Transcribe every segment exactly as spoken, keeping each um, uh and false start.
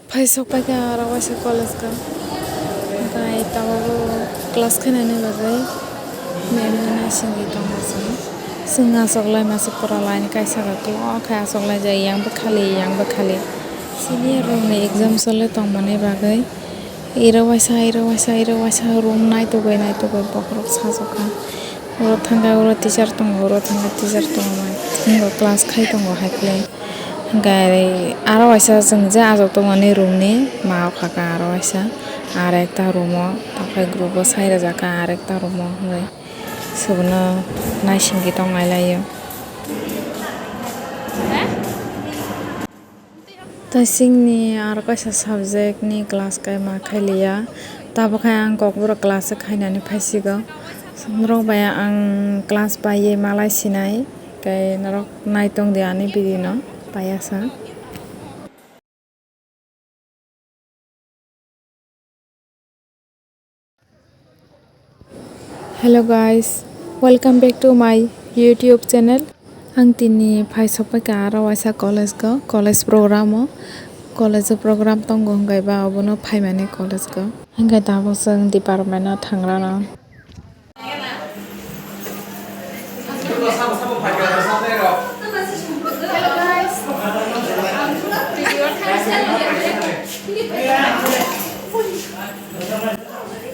Phai sok paikha aro waisa college o. Hwnkhe tabuk class khainani bagwi ma'am no naisingwi tongo chwng. Chwng achoklai masa pura line kaisa khe klo khe achoklai jai, yang bw khali, yang bw khali. Senior rokni exam choli tongmani bagwi iro waisa, iro waisa, iro waisa room naitugwi, naitugwi bokhorok sajokha. Oro thangkhe oro teacher tongo, oro thangkhe teacher tongo, class khai tongo hai khe. Hwnkhe aro waisa chwng je achuk tongmani room ni ma o kha khe aro waisa, ar ekta room o, tei group o sai rwjak kha ar ekta room o hwnwi, chwngno naisingwi tong lai lai o. Tei chini aro kaisa subject ni class khe ma khailiya, tabuk khe ang Kokborok class o khainani phaisikgo. Norok bai ang class paiwi malai sinai. Tei norok naitong di ani video no paiya sa. Hello guys, welcome back to my YouTube channel. Ang tini phai sok paikha aro waisa college o, college program o, college o program tongo hwnkhe ba obono phaimani college o. Hwnkhe tabuk chwng department o thangrano.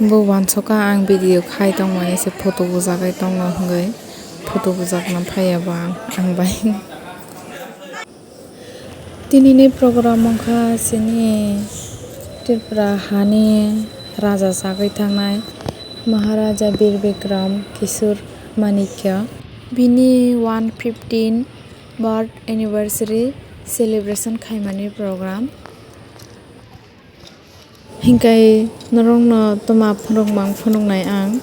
Bo uansukha ang video khai tongmani se photo bujagwi tongo hwnkhe photo bujakna phaiya bo ang, ang bai. Tinini program wngkha chini Tripura hani raja chagwi thangnai Maharaja Bir Bikram Kishore Manikya. Bini one fifteen birth anniversary celebration khaimani program. Hingkai norokno toma phunukmang phunuknai ang,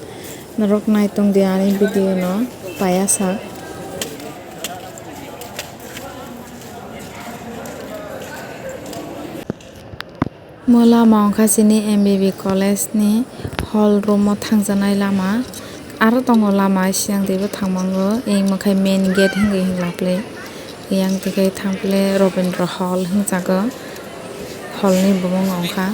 norok naitong di ani video no paiya sa. Mo lama wngkha chini M B B college ni hall room o thangjaknai lama, aro tongo lama siyang twibo thangmango, emo khe main gate hinwi hwnla phle. Yang twi khe thang phle Rabindra Hall hwnjago, hall ni bumung wngkha.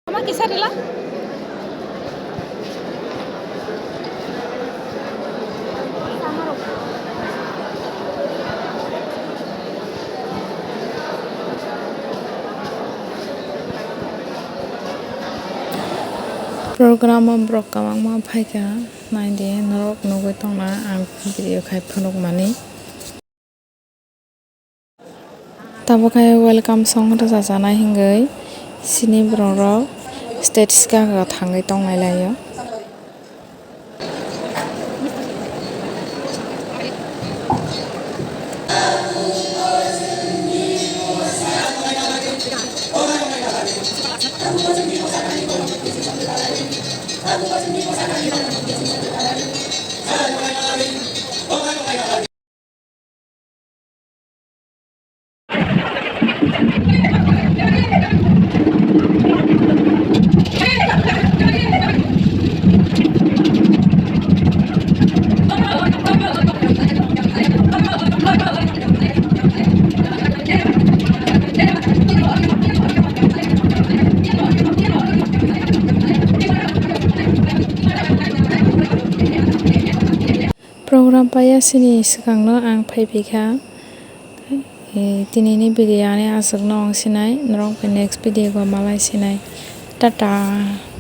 Ama kisa rila. Program o borok kwbangma phaikha, naidi norok nugwi tongna ang video khai phunukmani. Tabuk khe welcome song rwchapjaknai hwnkhe chini borok rok stage saka o thangwi tonglai laio. Program paiya sini swkangno ang phai phaikha. Eh, tinini video ani aswkno wng sinai, norok bai next video o malai sinai. Tata.